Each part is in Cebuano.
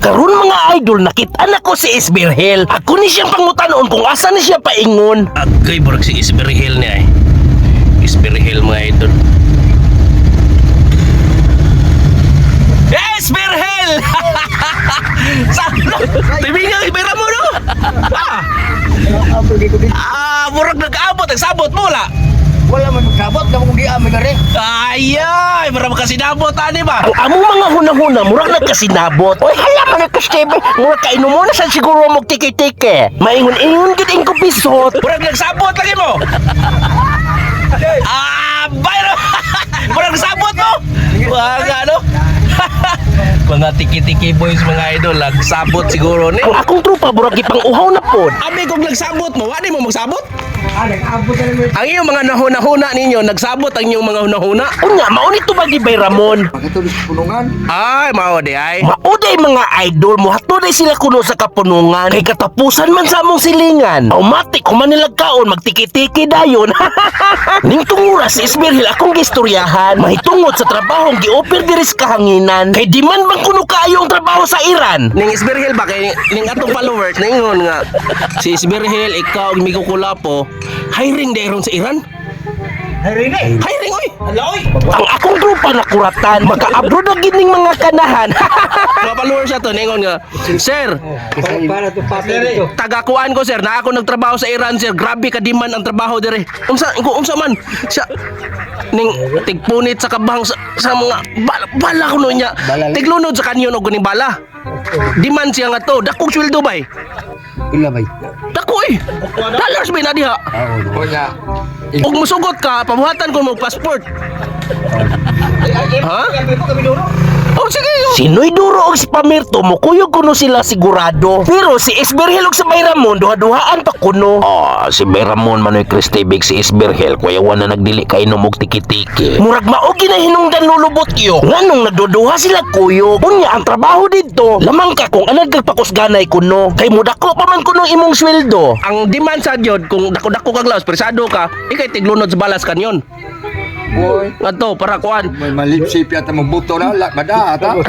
Karon, mga idol, nakita na ko si Isberhel. Ako ni siyang pangutanon kung asa ni siya paingon. Agay, burag si Isberhel niya eh. Isberhel, mga idol. Isberhel! Sa Tibinga, ibera mo no? Ah! Ah, murag nag-abot, nagsabot mo la. Wala man magsabot, kamo kung di amin na rin. Ay, ay, murag makasinabot ani ba? Ang among mga hunahuna murag nagkasinabot. Oy, hala man ka, Steve. Murag kainom mo na sa siguro mo tiki-tiki. Maingon-ingon gid ing kupisot. Murag nagsabot lagi mo. Ah, bayro. Murag nagsabot mo. Wag ano? Mga tiki-tiki boys, mga idol, nagsabot siguro ni. Ang akong tropa murag gipang-uhaw na pod. Abi kung nagsabot mo, wala mo magsabot? Ah, nag-abot na naman. Ang iyong mga nahuna-huna ninyo, nagsabot ang inyong mga hunahuna. Unya, mao ni tubag ni Bay Ramon. Pakitulos sa punungan. Ay, mao di ay. Mauday, mga idol, muhatuday sila kuno sa kapunungan. Kay katapusan man sa among silingan. Automatic, kung manilag kaon, magtiki-tiki dayon. Ning tungura si Ismerhil akong gistoryahan. Mahitungod sa trabahong gi-offer diri sa kahanginan. Kay di man bang kuno kaayo ang trabaho sa Iran? Ning Isberhel ba kay ning atong followers ningon nga si Isberhel, ikaw ug Migo Kulapo hiring dayron sa Iran. Hiring eh. Hiring oy. Ang akong tropa na kuratan, maka-abroad na gining mga kanahan. Mga followers ato ningon nga, "Sir, Para to papel ito. tagakuan ko sir, na ako nagtrabaho sa Iran sir, grabe ka demand ang trabaho dire. Unsa ko unsa man siya ning tigpunit sa kabang sa mga bala, bala kuno niya. Tiglunod sa kanyon og kuning bala. Demand siya nga to, dakong sweldo bay. Pila bay? Dako eh. Dollars bay na diha. Wala. Ug musugot ka, pabuhatan ko mo passport. Ha? Oh, sige. Si Noy Duro og si Pamirto mukuyog kuno sila sigurado. Pero si Isberhel og si Bayramon duha-duhaan pa kuno. Ah, si Bayramon manoy Kristibig, si Isberhel kuyawan na nagdili kainom og tiki-tiki. Murag mao ginahinungdan lulubot yo. Nganong nagduduha sila kuyog? Unya ang trabaho didto, lamang ka kung anad kag pakusganay kuno. Kay mudako pa man kuno imong sweldo. Ang demand sa gyud kung dako-dako kag laos, presado ka, ikay tiglunod sa balas kanyon. Boy. Ngadto para kuan. May malipsip yata mabuto na. La, bada ata.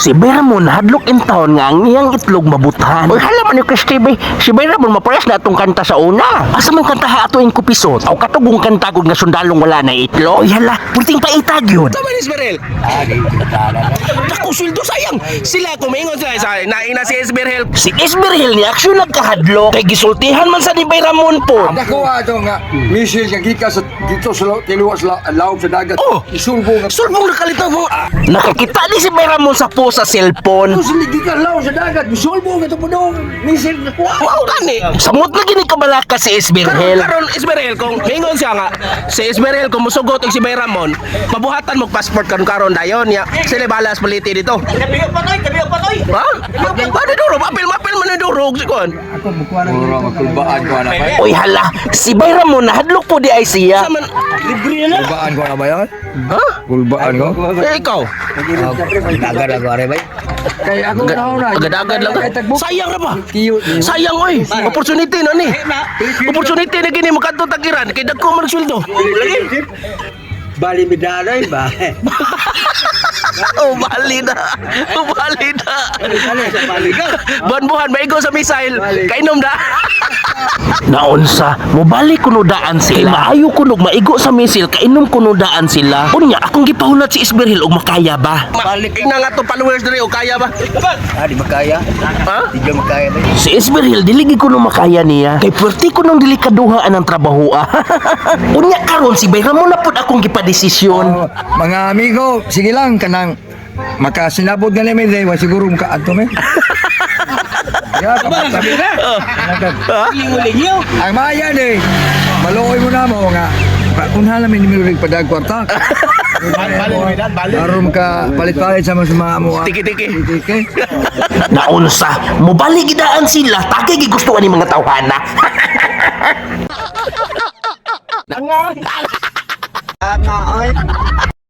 Si Bayramon hadlok in town nga ang iyang itlog mabuthan. Oy, hala man ni Kristi. Si Bayramon maparehas na atong kanta sa una. Asa man kanta ha ato ing kupisot? Aw katugong kanta gud nga sundalong wala na itlog. Oy hala, purting paitag yun. Tama ni Isberhel. Ah, di na. Dako sweldo sayang. Sila kumingon sila sa naina si Isberhel. Si Isberhel ni aksyon nagkahadlok kay gisultihan man sa ni Bayramon po. Dako ato nga misil nga gikan sa dito sa tiluwa sa lawom sa dagat. Oh! Isulbo nga. Sulbong nakalitaw mo. Nakakita ni si Bayramon sa po sa cellphone. Ito sila gikan lawom sa dagat. Isulbo nga ito punong misil nga kuha. Wow gani. Samot na gini kabalaka si Karon Isberhel. karon Isberhel kung mingon siya nga si Isberhel kung musugot og si Bayramon, pabuhatan mo passport karon karon dayon ya. Sila balas paliti dito. Ha? Ano duro? Mapil mapil man ni duro si kuan. Mura magkulbaan ko na ba? Oy hala, si Bayramon nahadlok po di ay siya. Sa man Kulbaan ko na ba yan? Ha? Kulbaan ko? Eh, ikaw. Agad ako are bay. Kay ako na na. Agad-agad lang. Kay tagbok. Sayang ra ba? Tiyo. Sayang oy. Opportunity na ni. Opportunity na gini makadto tagiran kay dagko man sweldo. Bali midalay ba? Oh, bali na. Oh, bali na. Buwan-buwan maigo sa missile. Kainom na. Naunsa, mobalik kuno daan sila. Kay maayo kunog maigo sa misil, kainom kuno daan sila. Unya, akong gipahulat si Isberhel og makaya ba? Balik ina nga to followers diri o kaya ba? Ah, di makaya. Ha? Di ka makaya ba? Si Isberhel dili gid kuno makaya niya. Kay puwerte kunong delikaduha anang trabaho ah. Unya karon si Bayramon na pud akong gipadesisyon. Oh, mga amigo, sige lang kanang makasinabot nga namin dahil wa siguro makaadto me. Ya, tabi na. Ang maya ni, maluoy mo na mo nga. Unha lang ni Mirig padag kwarta. Aron maka palit-palit sa mga mo. Tiki-tiki. Tiki. Naunsa, mobalik gidaan sila, tagay gigustuhan ni mga tawhana.